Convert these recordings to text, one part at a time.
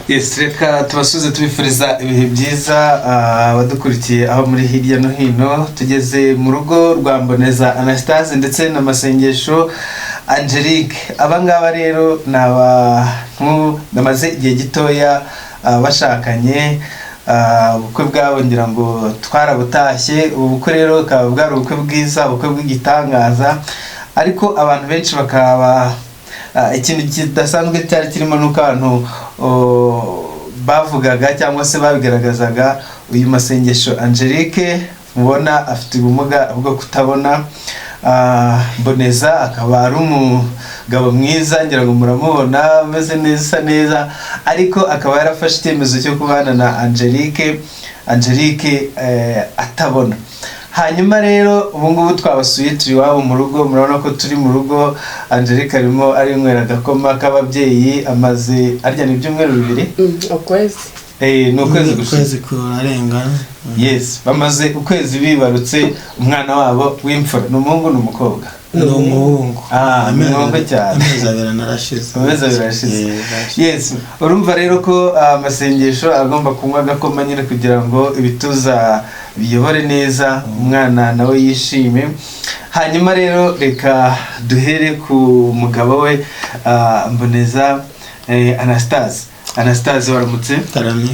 Yes, reka tubasuze tubifuriza ibihe byiza, abadukurikiye aho muri hirya no hino. Tugeze mu rugo rwa Mboneza Anastase ndetse na Masengesho Angelique. Aba ngaba rero ni abantu bamaze igihe gitoya bashakanye. Ubukwe bwabo ngira ngo twarabutashye. Ubu bukwe rero bukaba bwari ubukwe bwiza, ubukwe bw'igitangaza, ariko abantu benshi bakaba ikintu kidasanzwe cyari kirimo nuko abantu bavugaga cyangwa se babigaragazaga. Uyu Masengesho Angelique mubona afite ubumuga bwo kutabona. Mboneza akaba ari umugabo mwiza, ngira ngo muramubona, ameze neza, usa neza, ariko akaba yarafashe icyemezo cyo kubana na Angelique, Angelique atabona. Hanyuma rero ubu ngubu twabasuye, turi iwabo mu rugo. Murabona ko turi mu rugo. Angelique arimo arinywera agakoma k'ababyeyi. Amaze arya ni ibyumweru 2. Ukwezi. Ni ukwezi gushize. Ukwezi kurarenga. Yes, bamaze ukwezi bibarutse umwana wabo w'imfura. Ni umuhungu, ni umukobwa? Ni umuhungu. Ah, ni umuhungu cyane. Amezi 2 narashize. Amezi 2 arashize. Arashize. Yes, urumva rero ko Amasengesho agomba kunywa agakoma nyine kugira ngo ibituza biyobore neza, umwana nawe yishime. Hanyuma rero reka duhere ku mugabo we, Mboneza Anastase. Anastase, waramutse? Karame,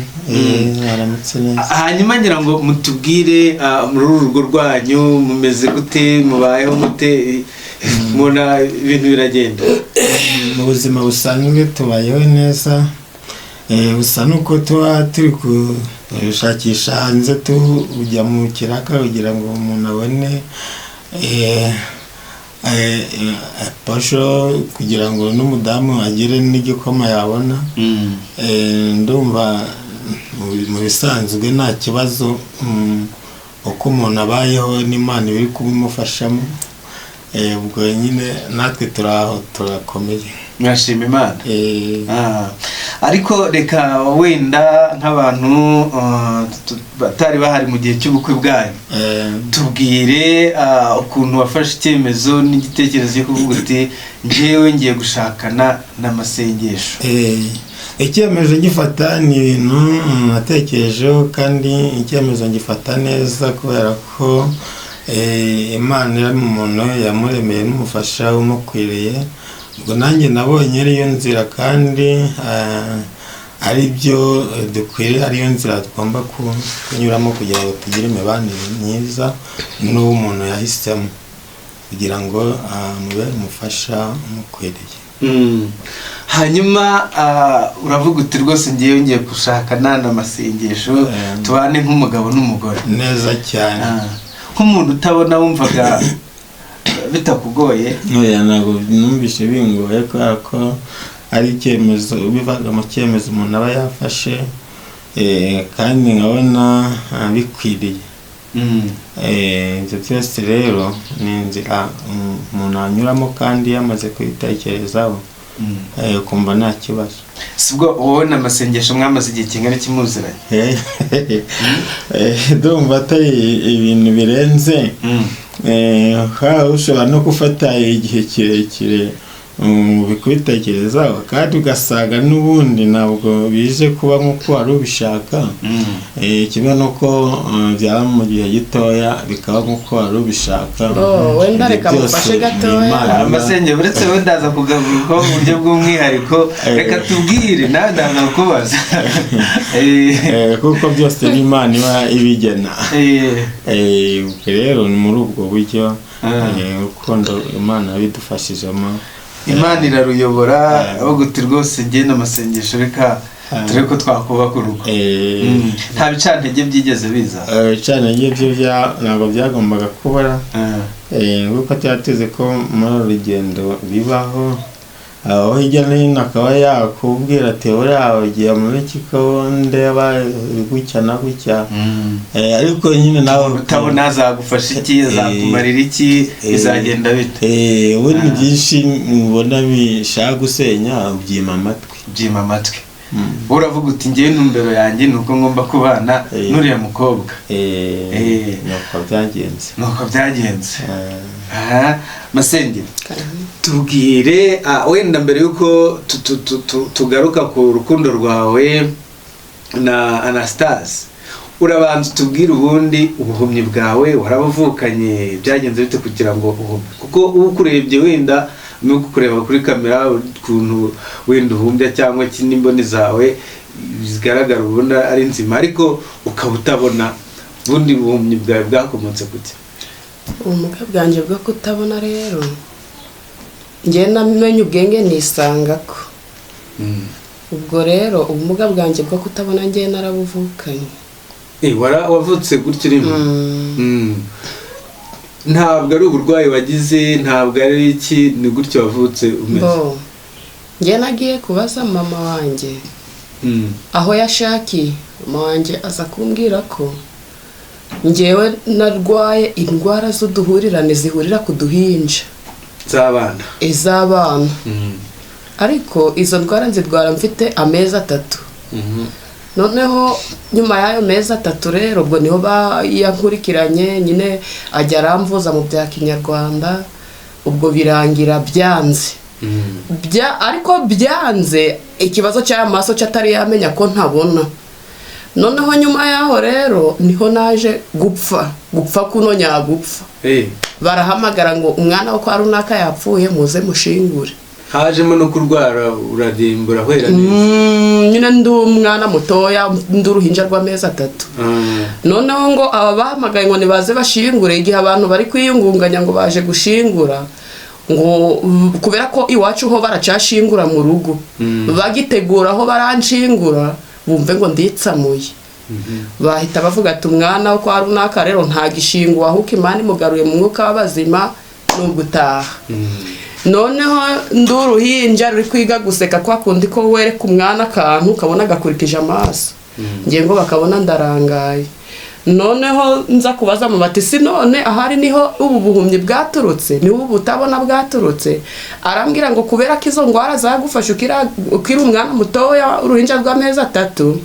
waramutse neza. Hanyuma ngira ngo mutubwire, muri uru rugo rwanyu mumeze gute, mubayeho mute, mubona ibintu biragenda? Mu buzima busanzwe tubayeho neza. Busa nuko tuba turi gushakisha hanze, tujya mu kiraka kugira ngo umuntu abone posho, kugira ngo n'umudamu agire n'igikoma yabona. Ndumva mu bisanzwe nta kibazo, uko umuntu abayeho n'Imana iba iri kubimufashamo. Ubwo nyine natwe turi aho, turakomeye. Mwashima Imana. Ariko reka wenda nk'abantu batari bahari mu gihe cy'ubukwe bwanyu, tubwire ukuntu wafashe icyemezo n'igitekerezo cyo kuvuga uti: "Njyewe ngiye gushakana n'Amasengesho." Icyemezo ngifata ni ibintu natekerejeho, kandi icyemezo ngifata neza kubera ko Imana iri mu muntu yamuremeye n'umufasha umukwiriye. Ubwo nanjye nabonye ariyo nzira kandi ari byo dukwiriye, ariyo nzira tugomba kunyuramo kugira ngo tugire imibanire myiza n'uwo umuntu yahisemo kugira ngo amubere umufasha umukwiriye. Hanyuma uravuga uti: "Rwose ngiye ngiye gushakana n'Amasengesho, tubane nk'umugabo n'umugore." Neza cyane. Nk'umuntu utabona wumvaga bitakugoye? Oya, ntabwo numvise bingoye kubera ko ari icyemezo, bivaga mu cyemezo umuntu aba yafashe, kandi nkabona bikwiriye. Ibyo byose rero ni inzira umuntu anyuramo kandi yamaze kuyitekerezaho, ukumva nta kibazo. Si ubwo wowe n'Amasengesho mwamaze igihe kingana iki muziranye? Ndumva atari ibintu birenze. Haba ushobora no gufata igihe kirekire kubitekerezaho kandi ugasanga n'ubundi ntabwo bije kuba nk'uko wari ubishaka. Kimwe n'uko byaba mu gihe gitoya bikaba nk'uko wari ubishaka. Oh, wenda Ibyo reka byose mufashe ni gatoya. Imana iba- Amasenge, uretse we ndaza kugarukaho mu buryo bw'umwihariko. Reka tubwire nawe, ndaza kukubaza. Kuko byose ni Imana iba ibigena. Ubwo rero ni muri ubwo buryo. Urukundo Imana yabidufashijemo. Imana iraruyobora, avuga uti: "Rwose ngenda Amasengesho, reka turebe ko twakubaka urugo." Nta bicantege byigeze biza? Ibicantege byo ntabwo byagombaga kubura. Kuko tuba tuzi ko muri uru rugendo bibaho, aho hirya no hino akaba yakubwira ati: "Buriya ugiye muri kiko ndeba gutya na gutya." Ariko nyine nawe utabona azagufasha iki, azakumarira iki, bizagenda bite? Ubundi byinshi mubona bishaka gusenya byima amatwi. Byima amatwi. Uravuga uti: "Ngewe intumbero yanjye ni uko ngomba kubana n'uriya mukobwa." Nuko byagenze. Nuko byagenze. Aha, Masenge, tubwire, wenda mbere yuko tugaruka ku rukundo rwawe na Anastase, urabanza utubwire ubundi ubuhumyi bwawe warabuvukanye, byagenze bite kugira ngo uhume? Kuko ukurebye wenda nuko kureba kuri kamera ukuntu wenda uhumbya cyangwa iki, n'imboni zawe zigaragara ubona ari nzima, ariko ukaba utabona. Ubundi buhumyi bwawe bwakomotse kuki? Ubumuga bwanjye bwo kutabona rero, njye namenye ubwenge nisanga ko ubwo rero ubumuga bwanjye bwo kutabona njye narabuvukanye. Wavutse gutyo urimo? Ntabwo ari uburwayi wagize, ntabwo ari iki, ni gutyo wavutse umeze? Bo njye nagiye kubaza mama wanjye aho yashakiye, mama wanjye aza kumbwira ko njyewe narwaye indwara z'uduhurirane zihurira ku duhinja. Z'abana? Iz'abana. Ariko izo ndwara nzirwara mfite amezi 3. Noneho nyuma y'ayo mezi 3 rero, ubwo niho yankurikiranye nyine, ajya aramvuza mu bya kinyarwanda, ubwo birangira byanze. Ariko byanze ikibazo cy'aya maso cyo atari yamenya ko ntabona. Noneho nyuma y'aho rero niho naje gupfa, gupfa kuno nyagupfa. Barahamagara ngo umwana wo kwa runaka yapfuye, muze mushingure. Hajemo no kurwara, urarimbura ahwera neza? Nyine ndi umwana mutoya, ndi uruhinja rw'amezi 3. Noneho ngo aba bahamagaye ngo nibaze bashingure, igihe abantu bari kwiyungunganya ngo baje gushingura, ngo kubera ko iwacu ho baracashingura mu rugo, bagitegura aho baranshingura, bumve ngo nditsamuye, bahita bavuga ati umwana wo kwa runaka rero nta gishingo, ahubwo Imana imugaruye mu mwuka w'abazima, ni ugutaha. Noneho ndi uruhinja ruri kwiga guseka, kwa kundi ko wereka umwana akantu ukabona agakurikije amaso, ngiye ngo bakabona ndarangaye. Noneho nza kubaza mu bati si none ahari niho ubu buhumyi bwaturutse, niho ubu butabona bwaturutse? Arambwira ngo kubera ko izo ndwara zagufashe ukiri umwana mutoya, uruhinja rw'amezi 3,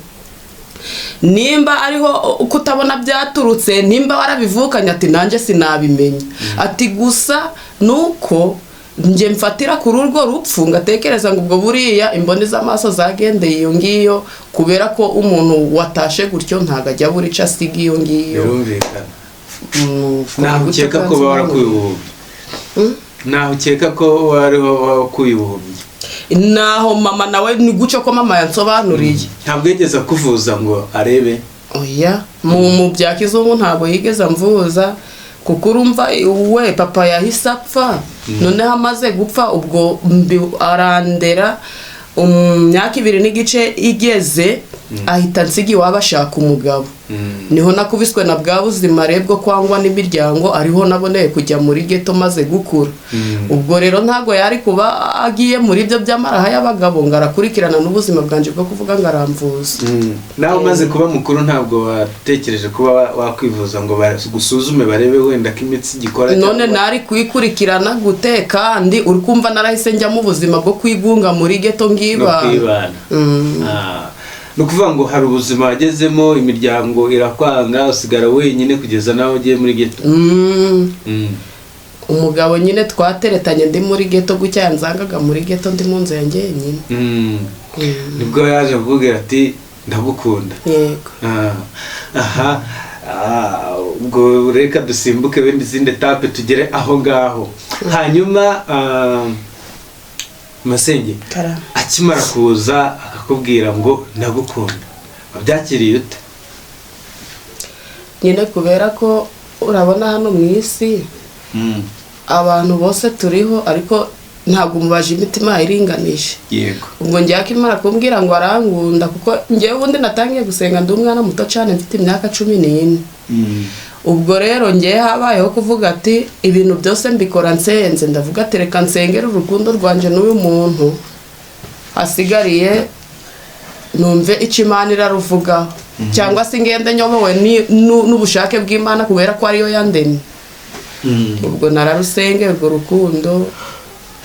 nimba ariho kutabona byaturutse, nimba warabivukanye, ati nanjye sinabimenya, ati gusa nuko njye mfatira kuri urwo rupfu ngatekereza ngo ubwo buriya imboni z'amaso zagendeye iyo ngiyo, kubera ko umuntu watashe gutyo ntabwo ajya abura icyo asiga iyo ngiyo. Birumvikana. Naho ukeka ko warakuye ubuhumyi? Naho ukeka ko wari wakuye ubuhumyi? Naho mama nawe ni gutyo ko mama yansobanuriye. Ntabwo yigeze akuvuza ngo arebe? Oya, mu bya kizungu ntabwo yigeze amvuza, kuko urumva we papa yahise apfa. Noneho amaze gupfa, ubwo arandera myaka 2 n'igice igeze, ahita nsiga iwabo ashaka umugabo. Niho nakubiswe na bwa buzima rero bwo kwangwa n'imiryango, ariho naboneye kujya muri geto maze gukura. Ubwo rero ntabwo yari kuba agiye muri ibyo by'amaraha y'abagabo ngo arakurikirana n'ubuzima bwanjye bwo kuvuga ngo aramvuza. Nawe umaze kuba mukuru, ntabwo watekereje kuba wakwivuza ngo bagusuzume barebe wenda ko imitsi igikora? None nari kuyikurikirana gute kandi uri kumva narahise njya mu buzima bwo kwigunga muri geto No ngibana? kwibana. Ni ukuvuga ngo hari ubuzima wagezemo, imiryango irakwanga, usigara wenyine kugeza nawe ugiye muri geto. Umugabo nyine twateretanye ndi muri geto gutya, yanzangaga muri geto ndi mu nzu yanjye nyine. Nibwo yaje kukubwira ati ndagukunda? Yego. Aha, ubwo reka dusimbuke wenda izindi étape tugere aho ngaho. Hanyuma Masenge, akimara kuza akakubwira ngo ndagukunda, wabyakiriye ute? Nyine kubera ko urabona hano mu isi abantu bose turiho, ariko ntabwo umubaje imitima iringanije. Ubwo njye akimara kumbwira ngo arankunda, kuko njyewe ubundi natangiye gusenga ndi umwana muto cyane, mfite imyaka 14. Ubwo rero njyewe habayeho kuvuga ati ibintu byose mbikora nsenze, ndavuga ati reka nsengere urukundo rwanjye n'uyu muntu, hasigariye numve icyo Imana iraruvugaho, cyangwa se ngende nyobowe n'ubushake bw'Imana, kubera ko ariyo yandemye. Ubwo nararusengeye urwo rukundo,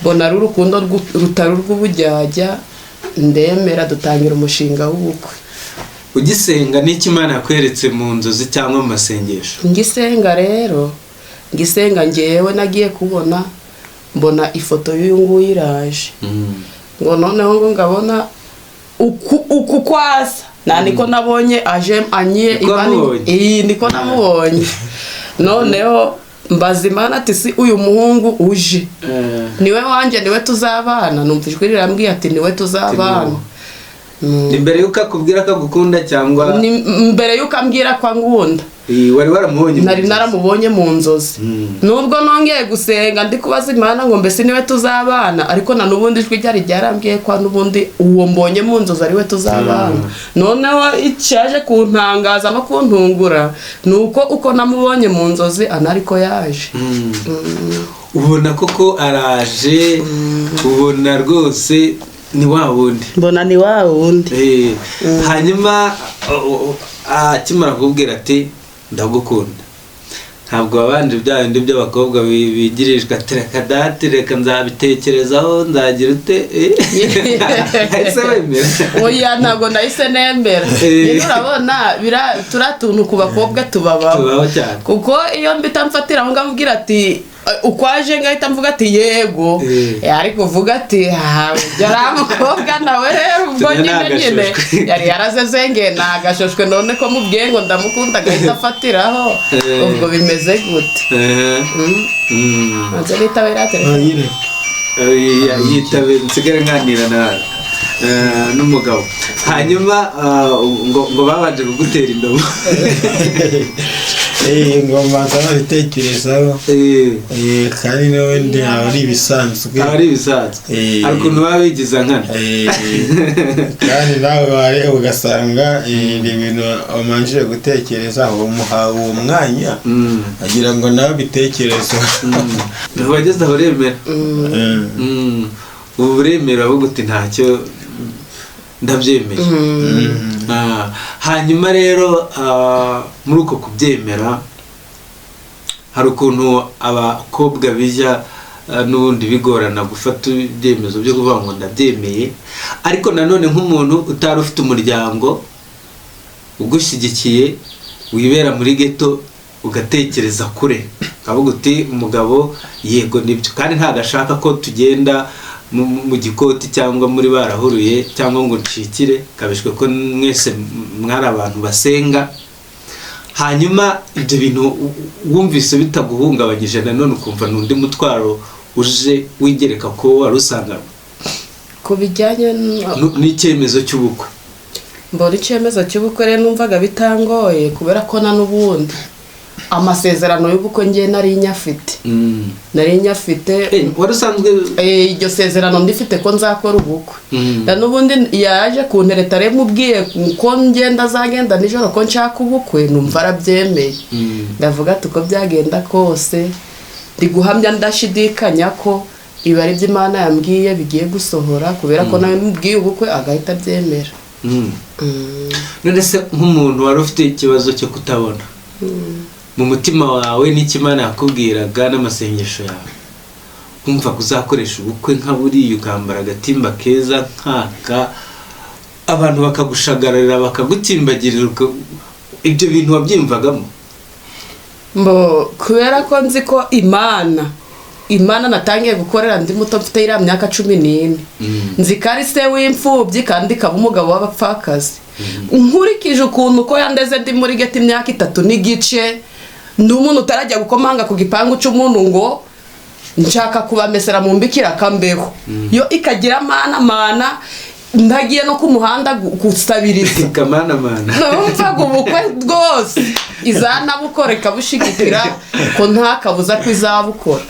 mbona ari urukundo rutari urw'ubujyajya, ndemera, dutangira umushinga w'ubukwe. Ugisenga, n'icyo Imana yakweretse mu nzozi cyangwa mu masengesho? Ngisenga rero Ngisenga ngewe nagiye kubona mbona ifoto y'uyu nguyu iraje, ngo noneho ngo ngabona uku kwasa nta niko nabonye aje anyiye. Niko wamubonye? Iyi niko namubonye. Noneho mbaza Imana ati: "Si uyu muhungu uje niwe wanjye, niwe tuzabana?" Numva ijwi rirambwiye ati: "Niwe tuzabana." Ni mbere y'uko akubwira ko agukunda cyangwa? Ni mbere y'uko ambwira ko angunda. Wari waramubonye mu Nari nzozi? naramubonye mu nzozi. Nubwo nongeye gusenga ndi kubaza Imana ngo mbese niwe tuzabana, ariko na n'ubundi ijwi ryari ryarambwiye ko n'ubundi uwo mbonye mu nzozi ari we tuzabana. Noneho icyaje kuntangaza no kuntungura ni uko uko namubonye mu nzozi anariko yaje. Ubona koko araje, ubona rwose ni wa wundi? Mbona ni wa wundi. Hanyuma akimara kukubwira ati: "Ndagukunda," ntabwo wabanje bya bindi by'abakobwa bigirishwa ati: "Reka dati, reka nzabitekerezaho, nzagira ute"? Ahise wemera? Oya, ntabwo nahise nemera. Nyine urabona turiya tuntu ku bakobwa tubabaho. Tubaho cyane. Kuko iyo mbita mfatira aho ngaho mbwira ati ukwaje, ngahita mvuga ati yego. Ariko uvuga ati: "Ah, ujya ari umukobwa nawe rero ubwo." Turiya Nyine ni agashishwe. Yari yarazezengeye, ni agashoshwe. None ko mubwiye ngo ndamukunda agahita afatiraho, ubwo bimeze gute? Manze nitabira telefone. Oyire. Yitabe, nsigare nganira na n'umugabo. Hanyuma ngo babanje kugutera indobo? Ngo mbanza babitekerezaho. Kandi n'ubundi aba ari ibisanzwe. Aba ari ibisanzwe. Hari ukuntu baba bigiza nkana. Kandi nawe wareba ugasanga ni ibintu wamanjije gutekereza, umuhawe uwo mwanya agira ngo nawe abitekerezeho. Wageze aho uremera. Ubu uremera, avuga uti: "Ntacyo, ndabyemeye." Hanyuma rero muri uko kubyemera hari ukuntu abakobwa bijya n'ubundi bigorana gufata ibyemezo byo kuvuga ngo ndabyemeye, ariko nanone nk'umuntu utari ufite umuryango ugushyigikiye, wibera muri ghetto, ugatekereza kure ukavuga uti: "Umugabo yego nibyo, kandi ntabwo ashaka ko tugenda mu gikoti cyangwa muri barahuruye cyangwa ngo ncikire kabishwe ko mwese mwari abantu basenga." Hanyuma ibyo bintu wumvise bitaguhungabanyije, nanone ukumva ni undi mutwaro uje wigereka ko wari usanganywe? Ku bijyanye N'icyemezo cy'ubukwe. Mbona icyemezo cy'ubukwe rero numvaga bitangoye, kubera ko na n'ubundi amasezerano y'ubukwe ngiye nari nyafite. Nari nyafite. Wari usanzwe? Iryo sezerano ndifite ko nzakora ubukwe. Na n'ubundi yaje kuntereta rero mubwiye ko ngenda azagenda nijoro, ko nshaka ubukwe, numva arabyemeye. Ndavuga ati uko byagenda kose ndi guhamya ndashidikanya ko ibi ari byo Imana yambwiye bigiye gusohora, kubera ko nawe mubwiye ubukwe agahita abyemera. None se nk'umuntu wari ufite ikibazo cyo kutabona, mu mutima wawe n'icyo Imana yakubwiraga n'amasengesho yawe, wumva uzakoresha ubukwe nka buriya, ukambara agatimba keza nkaka, abantu bakagushagarira, bakagutimbagirira, ibyo bintu wabyiyumvagamo? Mbo kubera ko nzi ko Imana natangiye gukorera ndi muto, mfite iriya myaka 14, nzi ko ari se w'imfubyi kandi ikaba umugabo w'abapfakazi, nkurikije ukuntu ko yandeze ndi muri ghetto imyaka 3 n'igice, ndi umuntu utarajya gukomanga ku gipangu cy'umuntu ngo nshaka kubamesera mu mbikira akambeho, yo ikagira mana mana, ntagiye no ku muhanda gusabiriza. Kamana mana. Numvaga ubukwe rwose izanabukora ikabushigikira, ko nta kabuza ko izabukora.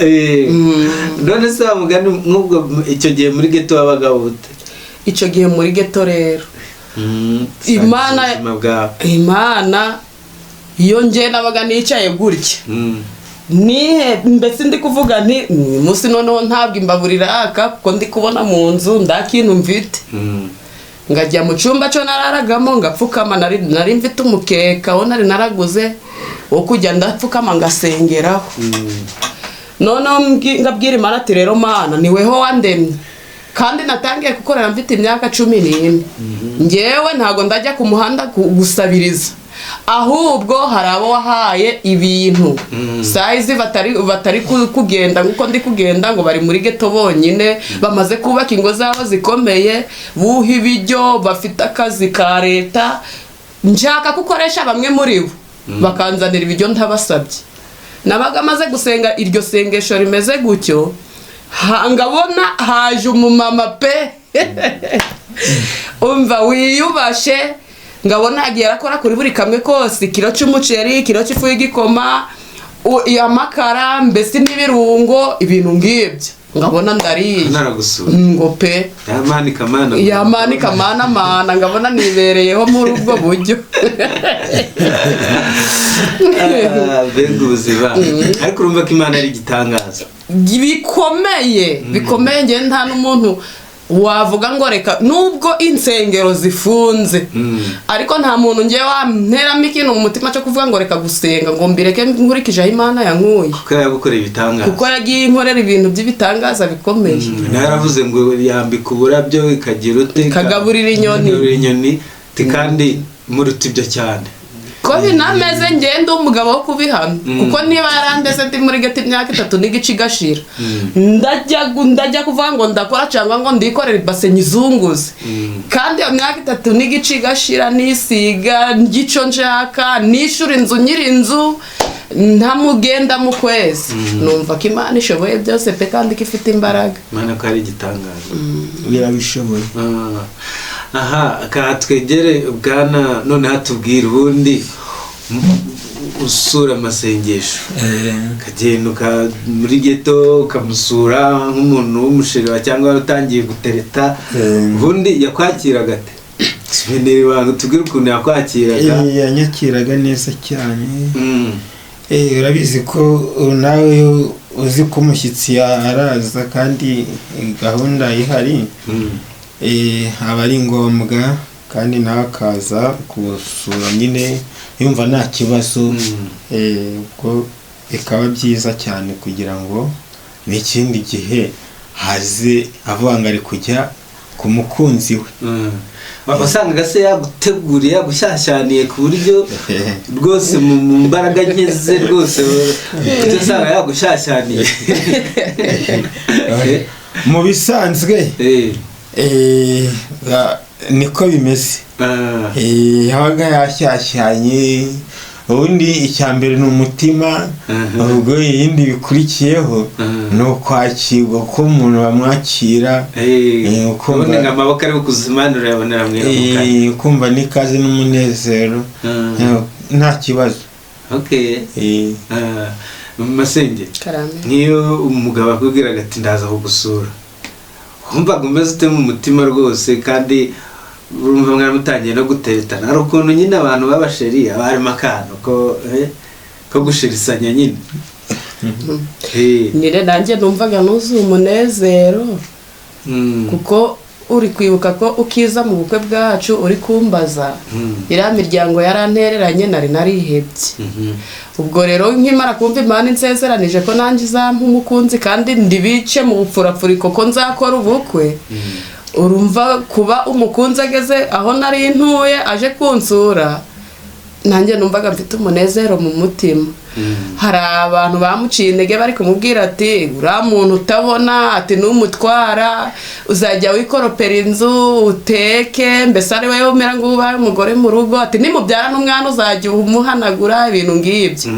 None se wa mugani nk'ubwo icyo gihe muri ghetto wabaga ute? Icyo gihe muri ghetto rero Ubuzima bwawe. Imana iyo njye nabaga nicaye gutya, nihe mbese ndi kuvuga nti uyu munsi noneho ntabwo imbabura iraka, kuko ndi kubona mu nzu nda kintu mfite. Ngajya mu cyumba cyo nararagamo ngapfukama, nari mfite umukeka wo nari naraguze wo kujya ndapfukama ngasengeraho. Noneho ngabwira Imana ati: "Rero Mana, ni weho wandemye, kandi natangiye gukorera mfite imyaka 14, ngewe ntabwo ndajya ku muhanda gusabiriza." Ahubwo hari abo wahaye ibintu sayizi batari kugenda nk'uko ndi kugenda, ngo bari muri geto bonyine, bamaze kubaka ingo zabo zikomeye, buha ibiryo, bafite akazi ka leta. Nshaka gukoresha bamwe muri bo bakanzanira ibiryo ntabasabye. Nabaga maze gusenga iryo sengesho rimeze gutyo, ngabona haje umumama pe, umva wiyubashe, ngabona agiye arakora kuri buri kamwe kose, ikiro cy'umuceri, ikiro cy'ifu y'igikoma, amakara, mbese n'ibirungo, ibintu ngibyo, ngabona ndariye. Naragusura. Ngo pe. Yamanika mana. Yamanika mana mana, ngabona nibereyeho muri ubwo buryo. Ah, mbega ubuzima! Ariko urumva ko Imana ari igitangaza. Bikomeye, bikomeye. Njye nta n'umuntu wavuga ngo reka, nubwo insengero zifunze, ariko nta muntu ngiye wanteramo ikintu mu mutima cyo kuvuga ngo reka gusenga, ngo mbireke nkurikije aho Imana yankuye. Kuko yagukoreye ibitangaza. Kuko yagiye inkorera ibintu by'ibitangaza bikomeye. Nawe yaravuze ngo yambika uburabyo, ikagira ute? Ikagaburira inyoni. Ikagaburira inyoni. Ati kandi muruta ibyo cyane. Ko binameze, ngenda umugabo wo kubihamya, kuko niba yarandeze ndi muri geto imyaka 3 n'igice igashira, ndajya kuvuga ngo ndakora cyangwa ngo ndikorere ibase nyizunguze, kandi iyo myaka 3 n'igice igashira nisiga ngico nshaka, nishura inzu, nyiri inzu ntamugenda mu kwezi, numva ko Imana ishoboye byose pe, kandi ko ifite imbaraga. Imana ko ari igitangaza. Birabishoboye. Ah, aha ka twegere bwana, noneho atubwira ubundi usura amasengesho, ukagenda muri geto ukamusura nk'umuntu w'umusheri wawe cyangwa wari utangiye gutereta, ubundi yakwakiraga ate? Tumenere ibanga, tubwire ukuntu yakwakiraga. Yanyakiraga neza cyane. Urabizi ko nawe uzi ko umushyitsi araza kandi gahunda ihari, aba ari ngombwa, kandi nawe akaza kuwusura nyine yumva nta kibazo. Ubwo bikaba byiza cyane kugira ngo n'ikindi gihe haze avuga ngo ari kujya ku mukunzi we. Wasangaga se yaguteguriye, yagushyashyaniye ku buryo rwose mu mbaraga nke ze rwose ujya usanga yagushyashyaniye? Mu bisanzwe niko bimeze. Yabaga yashyashyanye. Ubundi icya mbere ni umutima, ubwo ibindi bikurikiyeho ni ukwakirwa, ko umuntu bamwakira. Ubundi ngo amaboko ari bukuzimanura yabonera mu iramukanya. Ukumva n'ikaze n'umunezero, nta kibazo. Okay. Masenge, Karame. nk'iyo umugabo akubwiraga ati ndaza kugusura, wumvaga umeze ute mu mutima rwose? Kandi urumva mwaramutangiye no guteretana, hari ukuntu nyine abantu b'abasheri haba harimo akantu ko gushirisanya nyine. Nyine nanjye numvaga nuzuye umunezero, kuko uri kwibuka ko ukiza mu bukwe bwacu uri kumbaza, iriya miryango yarantereranye, nari narihebye. Ubwo rero nkimara kumva Imana insezeranije ko nanjye izampa umukunzi, kandi ndibice mu bupfurapfuriko ko nzakora ubukwe, urumva kuba umukunzi ageze aho nari ntuye aje kunsura, nanjye numvaga mfite umunezero mu mutima. Hari abantu bamuciye intege bari kumubwira ati uriya muntu utabona, ati numutwara uzajya wikoropera inzu, uteke, mbese ari wowe umera nk'ubaye umugore mu rugo, ati nimubyara n'umwana uzajya umuhanagura, ibintu ngibyo.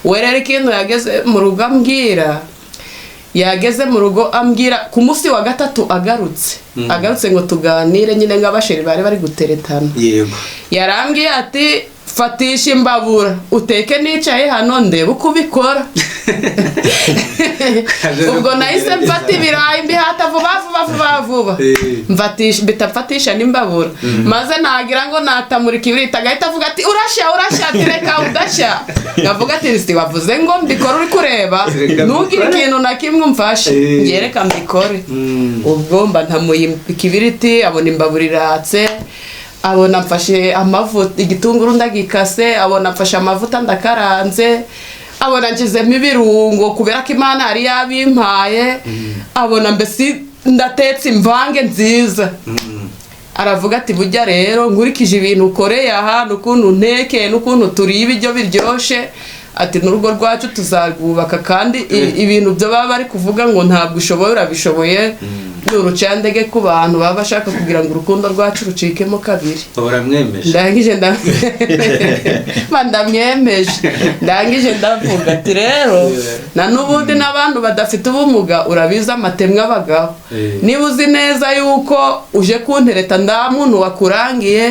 We rero ikintu yageze mu rugo ambwira, yageze mu rugo ambwira ku munsi wa gatatu agarutse ngo tuganire nyine nk'abasheri bari bari guteretana, yarambwiye ati fatisha imbabura uteke nicaye hano ndebe uko ubikora. Ubwo nahise mfata ibirayi mbihata vuba vuba vuba vuba, mfatisha, mpita mfatisha n'imbabura, maze nagira ngo natamurika ibirita, agahita avuga ati urashya, urashya, ati reka udashya. Ngavuga ati si wavuze ngo mbikore uri kureba? Reka ntugire mbikore. ikintu na kimwe umfashe. Ngiye reka mbikore. Ubwo mba ntamuye ikibiriti, abona imbabura iratse, abona mfashe amavuta, igitunguru ndagikase, abona mfashe amavuta ndakaranze, abona nshyizemo ibirungo kubera ko Imana yari yabimpaye, abona mbese ndatetse imvange nziza. Aravuga ati burya rero nkurikije ibintu ukoreye aha n'ukuntu ntekeye n'ukuntu turiye ibiryo biryoshye, ati n'urugo rwacu tuzarwubaka. Kandi ibintu byo baba bari kuvuga ngo ntabwo ushoboye, urabishoboye, ni urucandege ku bantu baba bashaka kugira ngo urukundo rwacu rucikemo kabiri. Uramwemeje? Ndangije ndamwemeje, ndangije ndavuga ati rero na n'ubundi n'abantu badafite ubumuga urabizi amatemwa abagaho. Niba uzi neza yuko uje kuntereta nda muntu wakurangiye,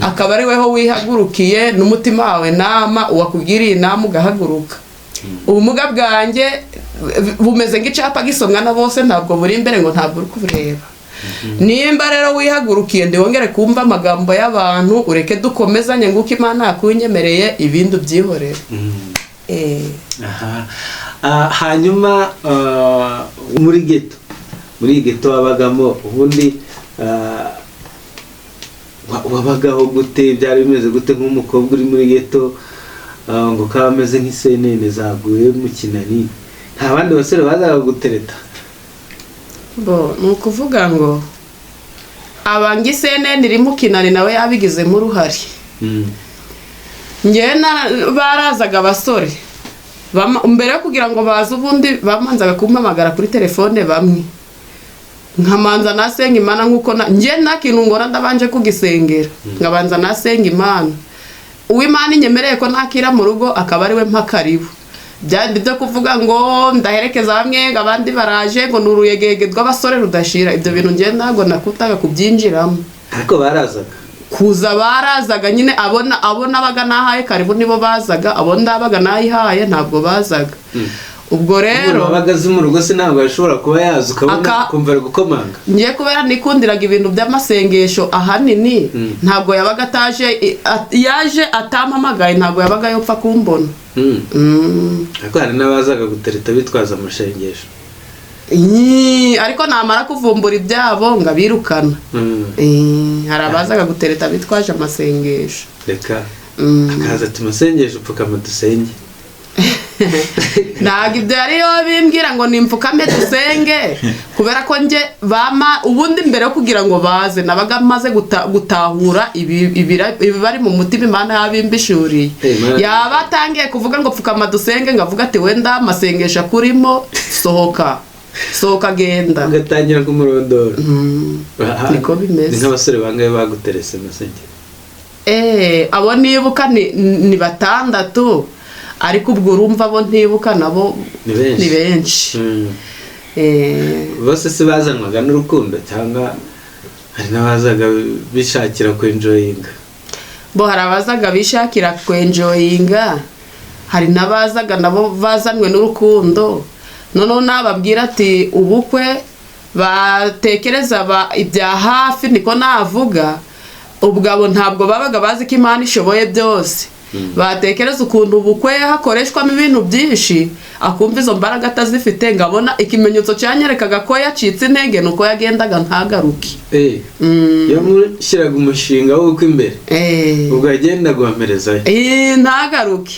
akaba ari weho wihagurukiye n'umutima wawe nama uwakugiriye inama ugahaguruka, ubumuga bwanjye bumeze nk'icyapa gisomwa na bose, ntabwo buri imbere ngo ntabwo uri kubureba. Nimba rero wihagurukiye, ntiwongere kumva amagambo y'abantu, ureke dukomezanye nguko Imana yakunyemereye, ibindi ubyihorere. Aha. Hanyuma muri geto, muri iyi geto wabagamo ubundi, wabagaho gute? Byari bimeze gute nk'umukobwa uri muri geto, ngo kaba ameze nk'isenene zaguye mu kinani? Nta bandi basore bazaga gutereta? Bo ni ukuvuga ngo abanga isenene iri mu kinani nawe yabigizemo uruhare. Njyewe barazaga abasore. Mbere yo kugira ngo baze, ubundi bamanzaga kumpamagara kuri telefone bamwe, nkamanza nasenga Imana nk'uko njye nta kintu ngora ndabanje kugisengera, nkabanza nasenga Imana. Uw'Imana inyemereye ko nakira mu rugo akaba ari we mpa karibu. Byandi byo kuvuga ngo ndaherekeza bamwe ngo abandi baraje ngo ni uruyegege rw'abasore rudashira, ibyo bintu njye ntabwo nakutaga kubyinjiramo. Ariko barazaga? Kuza barazaga nyine, abona abo nabaga nahaye karibu nibo bazaga, abo ndabaga nayihaye ntabwo bazaga. Ubwo umuntu rero wabaga azi mu rugo se ntabwo yashobora kuba yaza ukabona ukumva ari gukomanga? Ngiye kubera nikundiraga ibintu by'amasengesho ahanini, ntabwo yabaga ataje, yaje atampamagaye ntabwo yabaga yopfa kumbona. Ariko hari n'abazaga gutereta bitwaza amashengesho. Ariko namara kuvumbura ibyabo ngabirukana. Hari abazaga gutereta bitwaje amasengesho. Reka, akaza ati masengesho, pfukama dusenge. Ntabwo ibyo yari bimbwira ngo nimpfukame dusenge, kubera ko njye bama ubundi mbere yo kugira ngo baze nabaga maze gutahura ibibari mu mutima, Imana yabimbishuriye. Yaba atangiye kuvuga ngo pfukama dusenge, ngavuga ati wenda amasengesho akurimo, sohoka, sohoka, genda. Ugatangira kumurondora. Niko bimeze. Ni nk'abasore bangahe baguterese, masenge? Abo nibuka ni batandatu, ariko ubwo urumva abo ntibuka nabo Ni benshi. Ni benshi. Bose se bazanwaga n'urukundo cyangwa hari n'abazaga bishakira kwenjoyinga? Bo hari abazaga bishakira kwenjoyinga, hari n'abazaga nabo bazanwe n'urukundo. Noneho nababwira ati ubukwe, batekereza ibya hafi, niko navuga. Ubwo abo ntabwo babaga bazi ko Imana ishoboye byose. Batekereza ukuntu ubukwe hakoreshwamo ibintu byinshi, akumva izo mbaraga atazifite. Ngabona ikimenyetso cyanyerekaga ko yacitse intege ni uko yagendaga ntagaruke. Yamushyiraga umushinga w'uko imbere, ubwo yagenda guhamerezayo. Ntagaruke.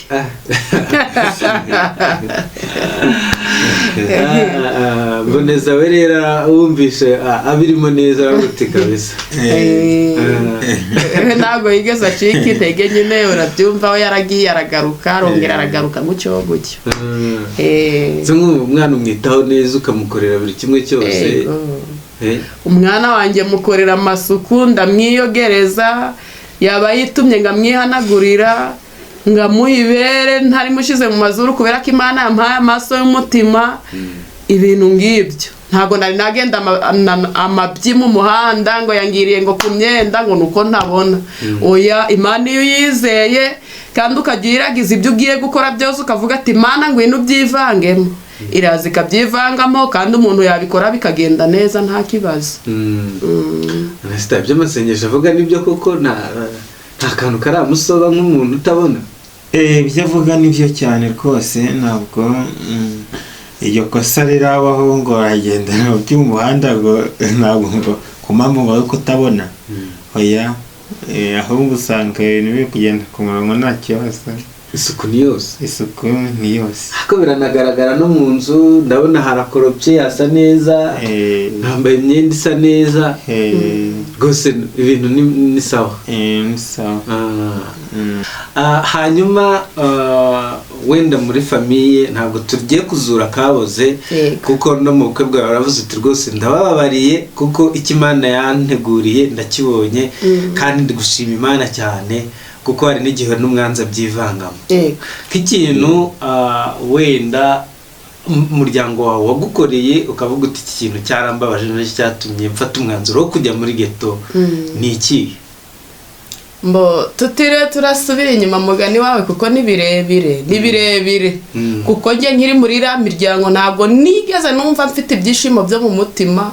Mboneza we rero wumvishe abirimo neza aravuga kabisa. Ntabwo yigeze acika intege nyine, urabyumva, we yaragiye aragaruka, arongera aragaruka gutyo gutyo. Se nk'ubu umwana umwitaho neza, ukamukorera buri kimwe cyose? Yego. Umwana wanjye mukorera amasuku, ndamwiyogereza, yaba yitumye ngamwihanagurira, ngamuha ibere ntarimushyize mu mazuru, kubera ko Imana yampaye amaso y'umutima. Ibintu ngibyo ntabwo nari nagenda amabyi mu muhanda ngo yangiriye ngo ku myenda ngo nuko ntabona. Oya, Imana iyo uyizeye kandi ukajya uyiragiza ibyo ugiye gukora byose, ukavuga ati Imana ngwino ubyivangemo, iraza ikabyivangamo, kandi umuntu yabikora bikagenda neza nta kibazo. Anasita, iby'amasengesho avuga nibyo koko? Nta kantu karamusoba nk'umuntu utabona? Ibyo avuga nibyo cyane rwose. Ntabwo iryo kosa rirabaho ngo aragenda mu muhanda ngo ntabwo ngo ku mpamvu ngo yo kutabona. Oya, ahubwo usanga ibintu biri kugenda ku murongo nta kibazo. Isuku ni yose. Isuku ni yose. Ariko biranagaragara no mu nzu, ndabona harakoropye, hasa neza, nambaye imyenda isa neza. Rwose ibintu ni sawa. Ni sawa. Hanyuma wenda muri famille ntabwo tugiye kuzura kaboze, kuko no mu bukwe bwawe waravuze uti rwose ndabababariye, kuko icyo Imana yanteguriye ndakibonye, kandi ndi gushima Imana cyane, kuko hari n'igihe n'umwanzi abyivangamo. Nk'ikintu wenda umuryango wawe wagukoreye ukavuga uti iki kintu cyarambabaje, nacyo cyatumye mfata umwanzuro wo kujya muri ghetto, ni iki? Mbo tutire turasubira inyuma mugani wawe, kuko ni birebire, ni birebire. Kuko njye nkiri muri iriya miryango ntabwo nigeze numva mfite ibyishimo byo mu mutima,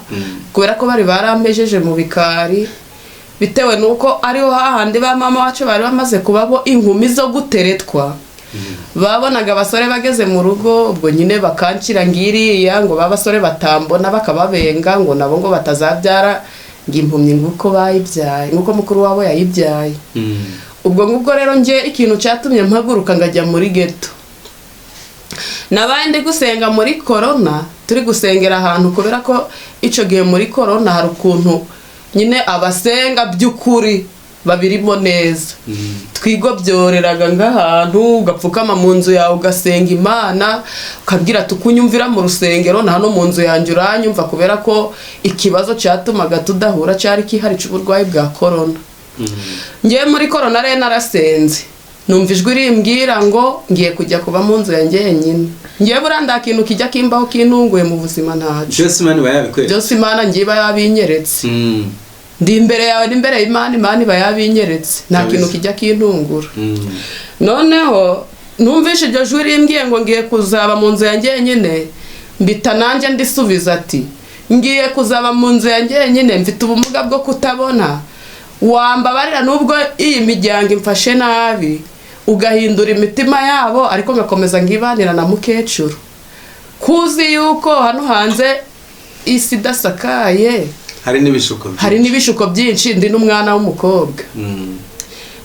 kubera ko bari barampejeje mu bikari, bitewe n'uko ariho hahandi ba mama wacu bari bamaze kubabo inkumi zo guteretwa. Babonaga abasore bageze mu rugo, ubwo nyine bakanshyira ngiriya ngo ba basore batambona bakababenga, ngo nabo ngo batazabyara ngo impumyi nguko bayibyaye, nguko mukuru wabo yayibyaye. Ubwo ngubwo rero njye ikintu cyatumye mpaguruka ngajya muri ghetto, nabaye ndi gusenga muri korona, turi gusengera ahantu, kubera ko icyo gihe muri korona hari ukuntu nyine abasenga by'ukuri babirimo neza. Twigobyoreraga nk'ahantu, ugapfukama mu nzu yawe ugasenga Imana, ukabwira tukunyumvira mu rusengero na hano mu nzu yanjye uranyumva, kubera ko ikibazo cyatumaga tudahura cyari kihari cy'uburwayi bwa korona. Ngewe muri korona rero narasenze, numva ijwi rimbwira ngo ngiye kujya kuba mu nzu yanjye yenyine. Ngewe buriya nta kintu kijya kimbaho kintunguye mu buzima, ntacyo. Byose Imana iba yabikweretse. Byose Imana ngiye iba yabinyeretse. Ndi imbere yawe n'imbere y'Imana, Imana iba yabinyeretse, nta kintu kijya kintungura. Noneho numvishe iryo jwi rimbwiye ngo ngiye kuzaba mu nzu yanjye yenyine, mbita nanjye ndisubiza ati ngiye kuzaba mu nzu yanjye yenyine, mfite ubumuga bwo kutabona, wambabarira nubwo iyi miryango imfashe nabi ugahindura imitima yabo, ariko ngakomeza nkibanira na mukecuru, kuzi yuko hano hanze isi idasakaye, hari n'ibishuko byinshi. Hari n'ibishuko byinshi, ndi n'umwana w'umukobwa.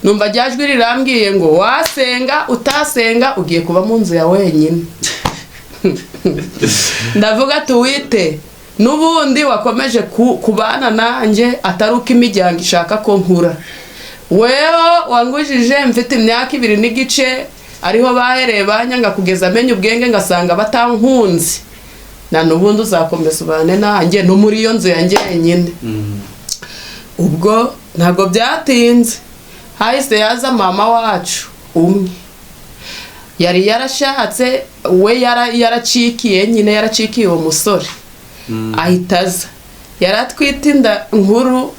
Numva ryajwi rirambwiye ngo wasenga utasenga ugiye kuba mu nzu ya wenyine. Ndavuga tuwite n'ubundi wakomeje kubana nanjye atari uko imiryango ishaka ko nkura, wewe wangujije mfite imyaka 2 n'igice, ariho bahereye banyanga kugeza amenye ubwenge ngasanga batankunze, na n'ubundi uzakomeza ubane nanjye no muri iyo nzu yanjye yenyine. Ubwo ntabwo byatinze hahise yaza mama wacu umwe yari yarashatse, we yaracikiye nyine, yaracikiye uwo musore. Ahita aza, yaratwite inda nkuru,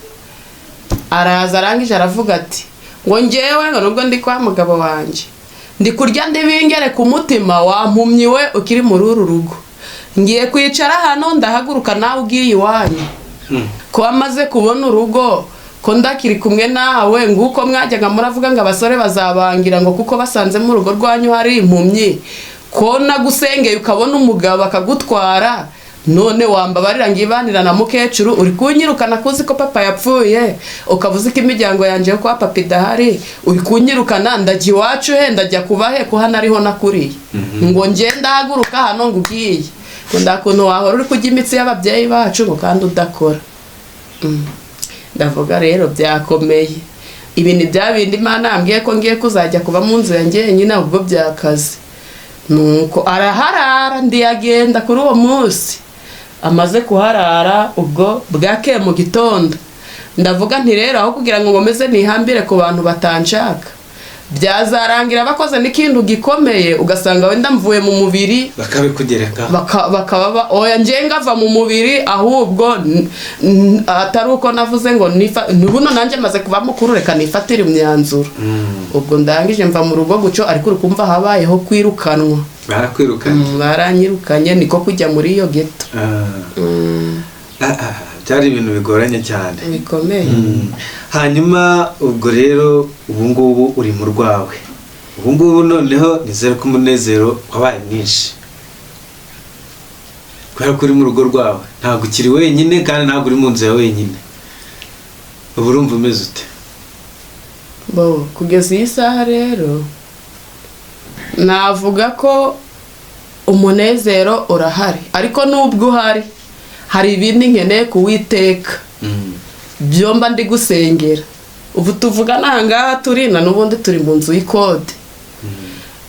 araza arangije aravuga ati ngo ngewe ngo nubwo ndi kwa mugabo wanjye ndi kurya ndibingere ku mutima wampumyi we ukiri muri uru rugo, ngiye kwicara hano ndahaguruka nawe ugiye iwanyu. Ko amaze kubona urugo ko ndakiri kumwe nawe, nguko mwajyaga muravuga ngo abasore bazabangira ngo kuko basanze mu rugo rwanyu hari impumyi, ko nagusengeye ukabona umugabo akagutwara, none wambabarira ngibanira na mukecuru, uri kunyirukana kuzi ko papa yapfuye, ukavuze ko imiryango yanjye yo kwa papa idahari, uri kunyirukana ndajya iwacu he, ndajya kuba he ko hano ariho nakuriye, ngo nge ndahaguruka hano ngo ugiye, ngo ndakuntu wahora uri kurya imitsi y'ababyeyi bacu ngo kandi udakora. Ndavuga rero byakomeye, ibi ni bya bindi Imana yambwiye ko ngiye kuzajya kuba mu nzu yanjye nyine, ubwo byakaze. Nuko araharara ndiyagenda kuri uwo munsi, amaze kuharara ubwo bwakeye mu gitondo, ndavuga nti rero aho kugira ngo nkomeze nihambire ku bantu batanshaka, byazarangira bakoze n'ikintu gikomeye, ugasanga wenda mvuye mu mubiri bakabikugereka, bakaba oya nje ngava mu mubiri, ahubwo atari uko navuze ngo buno nanjye maze kuba mukuru reka nifatire imyanzuro. Ubwo ndangije mva mu rugo guco, ariko uri kumva habayeho kwirukanwa. Barakwirukanye. Baranyirukanye, niko kujya muri iyo ghetto. Byari ibintu bigoranye cyane, bikomeye. Hanyuma ubwo rero ubu ngubu uri mu rwawe, ubu ngubu noneho nizere ko umunezero wabaye mwinshi kubera ko uri mu rugo rwawe, ntabwo ukiri wenyine kandi ntabwo uri mu nzu ya wenyine. Ubu urumva umeze ute? Bo kugeza iyi saha rero Navuga ko umunezero urahari, ariko nubwo uhari hari ibindi nkeneye kuwiteka byomba ndi gusengera. Ubu tuvugana aha ngaha turi na n'ubundi turi mu nzu y'ikode.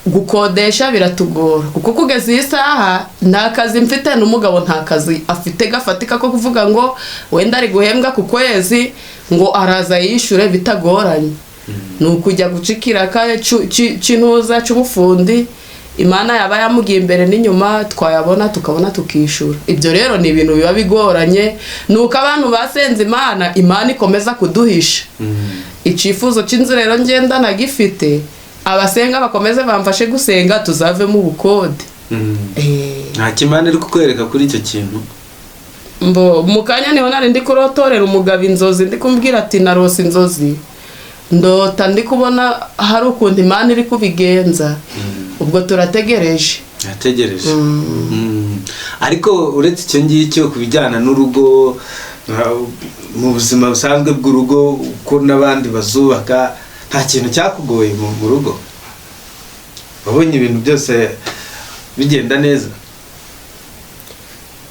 Gukodesha biratugora kuko kugeza iyi saha nta kazi mfite, n'umugabo nta kazi afite gafatika ko kuvuga ngo wenda ari guhembwa ku kwezi ngo araza yishyure bitagoranye. Ni ukujya guca ikiraka cy'intuza cy'ubufundi, Imana yaba yamugiye imbere n'inyuma, twayabona tukabona tukishyura. Ibyo rero ni ibintu biba bigoranye, ni uko abantu basenze Imana, Imana ikomeza kuduhisha. Icyifuzo cy'inzu rero ngenda nagifite, abasenga bakomeze bamfashe gusenga tuzavemo ubukode. Nta kimana iri kukwereka kuri icyo kintu? Mbo mu kanya niho nari ndi kurotorera umugabo inzozi, ndi kumbwira ati narose inzozi, ndota ndi kubona hari ukuntu Imana iri kubigenza. Ubwo turategereje. Yategereje. Ariko uretse icyo ngicyo, ku bijyana n'urugo, mu buzima busanzwe bw'urugo uko n'abandi bazubaka, nta kintu cyakugoye mu rugo? Wabonye ibintu byose bigenda neza?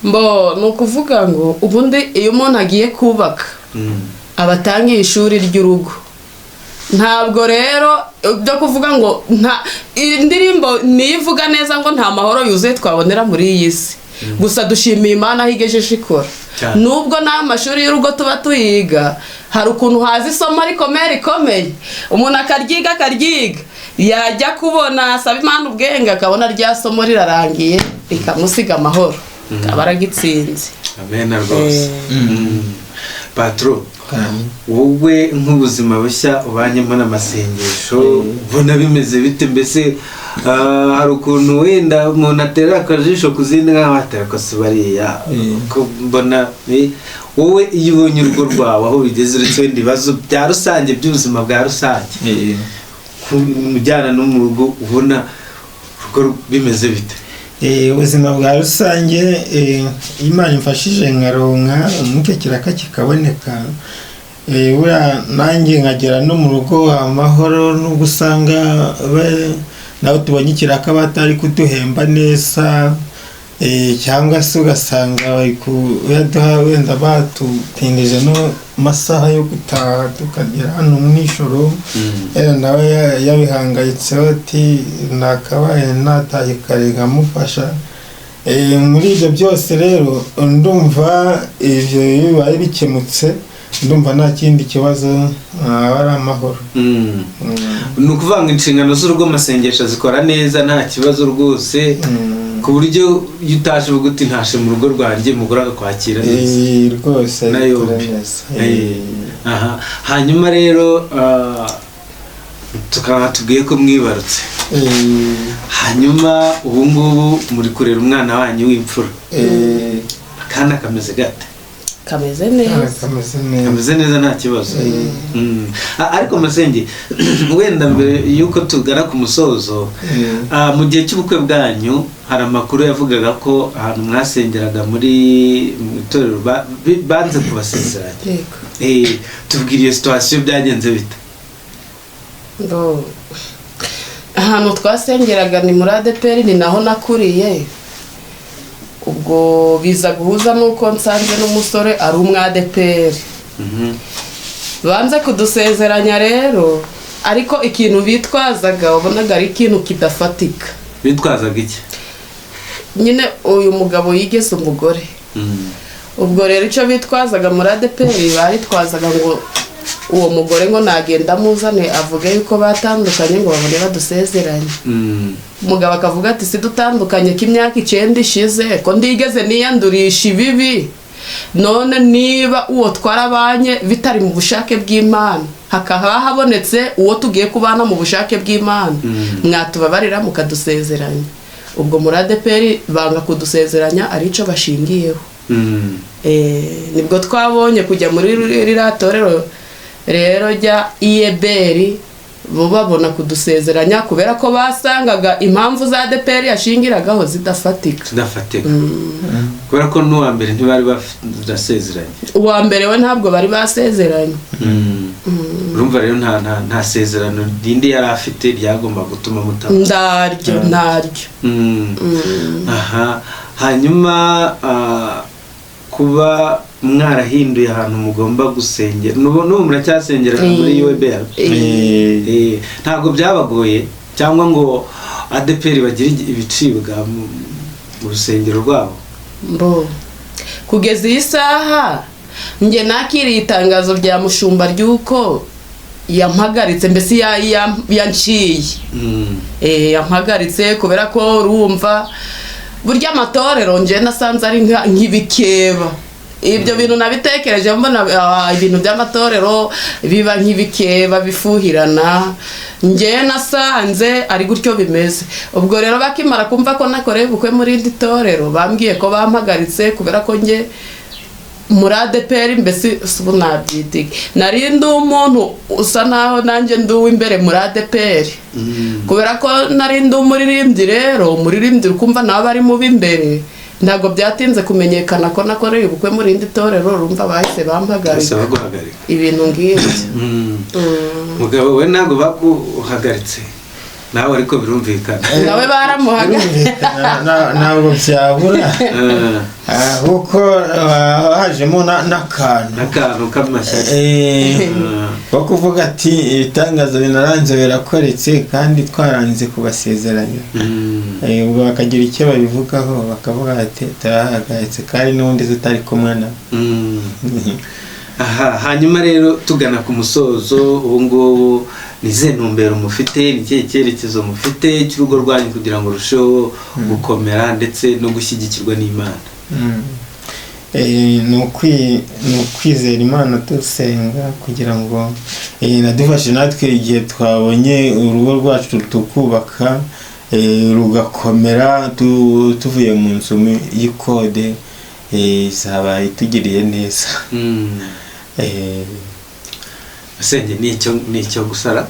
Mbo ni ukuvuga ngo ubundi iyo umuntu agiye kubaka aba atangiye ishuri ry'urugo. Ntabwo rero byo kuvuga ngo nta indirimbo niyo ivuga neza ngo nta mahoro yuzuye twabonera muri iyi si. Gusa dushimiye Imana aho igejeje ikora. Cyane. Nubwo nta mashuri y'urugo tuba tuyiga, hari ukuntu haza isomo rikomeye rikomeye, umuntu akaryiga akaryiga, yajya kubona asaba Imana ubwenge, akabona rya somo rirarangiye rikamusiga amahoro, akaba aragitsinze. Amena rwose. Patro, wowe nk'ubuzima bushya ubanyemo n'amasengesho ubona bimeze bite? Mbese hari ukuntu wenda umuntu atera akajisho ku zindi nk'aho atera ko si bariya ko mbona, wowe iyo ubonye urugo rwawe aho bigeze, uretse wenda ibibazo bya rusange by'ubuzima bwa rusange, ku bijyana no mu rugo ubona urugo bimeze bite? Ubuzima bwa rusange, Imana imfashije nkaronka umuke kiraka kikaboneka, buriya nanjye nkagera no mu rugo amahoro, nubwo usanga nabo tubonye ikiraka batari kuduhemba neza, cyangwa se ugasanga bari kuyaduha wenda batutindije no masaha yo gutaha, tukagera hano mu ijoro. Nawe yabihangayitseho ati nakabaye nataye kare nkamufasha. Muri ibyo byose rero ndumva ibyo bibaye bikemutse, ndumva nta kindi kibazo, aba ari amahoro. Ni ukuvuga ngo inshingano z'urugo amasengesho zikora neza, nta kibazo rwose, ku buryo iyo utaje uvuga uti ntashe mu rugo rwanjye, umugore akakwakira neza. Rwose Na bikora yombi. neza. Aha. Hanyuma rero tukaba tubwiye ko mwibarutse, hanyuma ubu ngubu muri kurera umwana wanyu w'imfura. Akana kameze gate? Kameze neza. Kameze neza. Kameze neza, nta kibazo. Ariko masenge, wenda mbere y'uko tugana ku musozo, mu gihe cy'ubukwe bwanyu hari amakuru yavugaga ko ahantu mwasengeraga muri mu itorero banze kubasezeranya. Yego. Tubwira iyo situation, byagenze bite? Ndo ahantu twasengeraga ni muri ADEPR, ni naho nakuriye. Ubwo biza guhuza n'uko nsanze n'umusore ari umwe ADEPR. Banze kudusezeranya rero, ariko ikintu bitwazaga wabonaga ari ikintu kidafatika. Bitwazaga iki? Nyine uyu mugabo yigeze umugore. Ubwo rero icyo bitwazaga muri ADEPR, baritwazaga ngo uwo mugore ngo nagenda amuzane avuge yuko batandukanye ngo babone badusezeranye. Umugabo akavuga ati si dutandukanye ko imyaka 9 ishize, ko ndigeze niyandurisha ibibi, none niba uwo twarabanye bitari mu bushake bw'Imana, hakaba habonetse uwo tugiye kubana mu bushake bw'Imana, mwatubabarira mukadusezeranya. Ubwo muri ADEPR banga kudusezeranya arico bashingiyeho. Nibwo twabonye kujya muri ririya torero rero rya iyeberi. Bo babona kudusezeranya kubera ko basangaga impamvu za ADEPR yashingiragaho zidafatika. Tudafatika kubera ko n'uwa mbere ntibari basezeranye. Uwa mbere we ntabwo bari basezeranye. Urumva rero nta sezerano rindi yari afite ryagomba gutuma mutaba. Ndaryo, ntaryo. Aha hanyuma kuba mwarahinduye ahantu mugomba gusengera, n'ubu muracyasengera muri UBR? Ntabwo byabagoye cyangwa ngo ADEPR bagire ibicibwa mu rusengero rwabo? Mbo kugeza iyi saha njye nakiriye itangazo rya mushumba ry'uko yampagaritse, mbese yanciye. Yampagaritse kubera ko urumva burya amatorero njye nasanze ari nk'ibikeba. Ibyo bintu nabitekereje mbona ibintu by'amatorero biba nk'ibikeba bifuhirana. Njye nasanze ari gutyo bimeze. Ubwo rero bakimara kumva ko nakoreye ubukwe muri iri torero, bambwiye ko bampagaritse kubera ko njye muri ADEPR, mbese ubu nabyita iki, nari ndi umuntu usa naho nanjye ndi uw'imbere muri ADEPR, kubera ko nari ndi umuririmbyi. Rero umuririmbyi ukumva nawe bari mu b'imbere, ntabwo byatinze kumenyekana ko nakoreye ubukwe muri iri torero. Urumva bahise bampagarika. Basaba guhagarika. Ibintu ngibyo. Mugabo we ntabwo baguhagaritse nawe, ariko birumvikana. Nawe baramuhagaritse. Birumvikana, ntabwo byabura. Kuko hajemo n'akantu n'akantu k'amashyari. Ko kuvuga ati ibitangaza binaranze birakoretse kandi twaranze kubasezeranya. Ubwo bakagira icyo babivugaho, bakavuga ati turahagaritse kandi n'ubundi tutari kumwe nabo. Aha hanyuma rero tugana ku musozo, ubu ngubu ni izihe ntumbero mufite, ni ikihe cyerekezo mufite cy'urugo rwanyu kugira ngo rurusheho gukomera ndetse no gushyigikirwa n'Imana? Ni ukwizera Imana dusenga kugira ngo inadufashe natwe igihe twabonye urugo rwacu tukubaka rugakomera, tuvuye mu nzu y'ikode, izaba itugiriye neza. Senge, ni icyo gusara.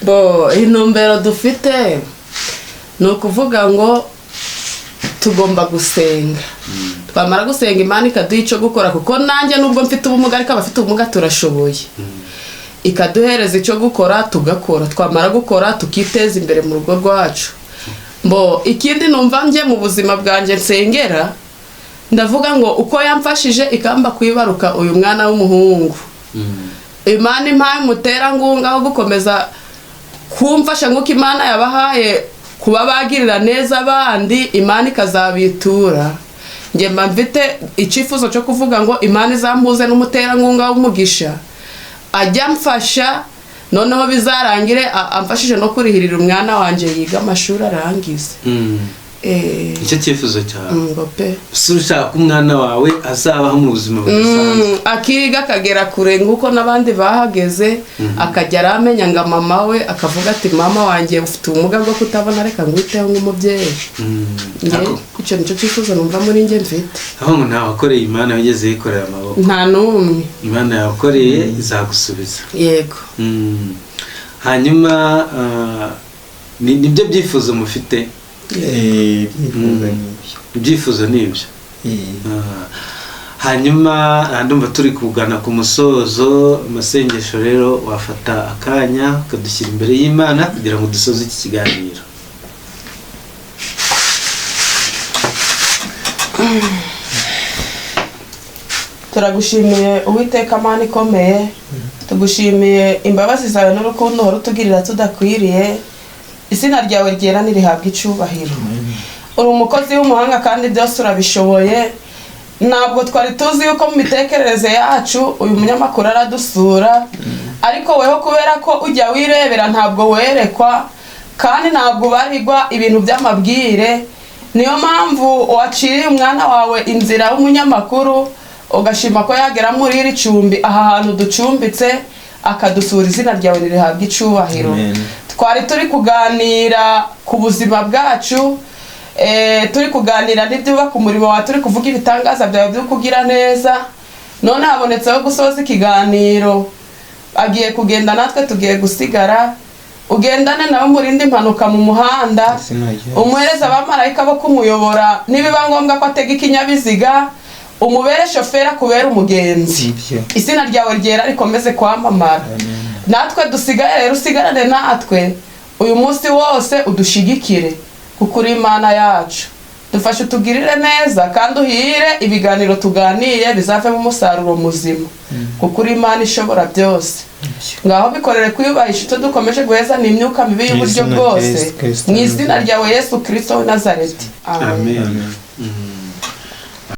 Bo intumbero dufite ni ukuvuga ngo tugomba gusenga, twamara gusenga Imana ikaduha icyo gukora, kuko nanjye nubwo mfite ubumuga, ariko abafite ubumuga turashoboye. Ikaduhereza icyo gukora tugakora, twamara gukora tukiteza imbere mu rugo rwacu. Mbo ikindi numva njye mu buzima bwanjye nsengera, ndavuga ngo uko yamfashije ikamba kwibaruka uyu mwana w'umuhungu, Imana impaye umuterankunga wo gukomeza kumfasha nk'uko Imana yabahaye kuba bagirira neza abandi, Imana ikazabitura. Njye mba mfite icyifuzo cyo kuvuga ngo Imana izampuze n'umuterankunga w'umugisha ajya amfasha, noneho bizarangire amfashije no kurihirira umwana wanjye yiga amashuri arangize. Nicyo cyifuzo cyawe? Ngo pe. Si ushaka ko umwana wawe azabaho mu buzima budasanzwe? Akiga akagera kure nk'uko n'abandi bahageze, akajya aramenya ngo mama we, akavuga ati mama wanjye ufite ubumuga bwo kutabona, reka ngwiteho nk'umubyeyi. Njye icyo nicyo cyifuzo numva muri njye mfite. Aho ngo ntawe wakoreye Imana wigeze yikorera amaboko. Nta n'umwe. Imana yakoreye izagusubiza. Yego. Hanyuma nibyo byifuzo mufite? Ibyifuzo ni ibyo. Ibyifuzo ni ibyo. Hanyuma ndumva turi kugana ku musozo. Amasengesho rero, wafata akanya ukadushyira imbere y'Imana kugira ngo dusoze iki kiganiro. Turagushimiye Uwiteka Mana ikomeye, tugushimiye imbabazi zawe n'urukundo uhora utugirira tudakwiriye. Izina ryawe ryera ntirihabwe icyubahiro. Uri umukozi w'umuhanga kandi byose urabishoboye. Ntabwo twari tuzi yuko mu mitekerereze yacu uyu munyamakuru aradusura, ariko weho kubera ko ujya wirebera, ntabwo werekwa kandi ntabwo ubarirwa ibintu by'amabwire. Niyo mpamvu waciriye umwana wawe inzira w'umunyamakuru, ugashima ko yagera muri iri cumbi, aha hantu ducumbitse, akadusura. Izina ryawe ntirihabwe icyubahiro. Amen. Twari turi kuganira ku buzima bwacu, turi kuganira n'ibyubaka umurimo wawe, turi kuvuga ibitangaza byawe byo kugira neza. None habonetseho gusoza ikiganiro. Agiye kugenda, natwe tugiye gusigara. Ugendane nawe, umurinde impanuka mu muhanda, Izina rya Yesu. umuhereze abamarayika bo kumuyobora. Nibiba ngombwa ko atega ikinyabiziga, umubere shoferi, akubere umugenzi. Nibyo. Izina ryawe ryera rikomeze kwamamara. Natwe dusigaye rero, usigarane natwe uyu munsi wose, udushigikire kuko uri Imana yacu. Dufashe, utugirire neza kandi uhire ibiganiro tuganiye, bizavemo umusaruro muzima kuko uri Imana ishobora byose. Ngaho bikorere kwiyubahisha. Icyo dukomeje guheza ni imyuka mibi y'uburyo Mu izina rya bwose, Yesu Kristo. mu izina ryawe Yesu Kirisito w'i Nazareti, amen. Amen.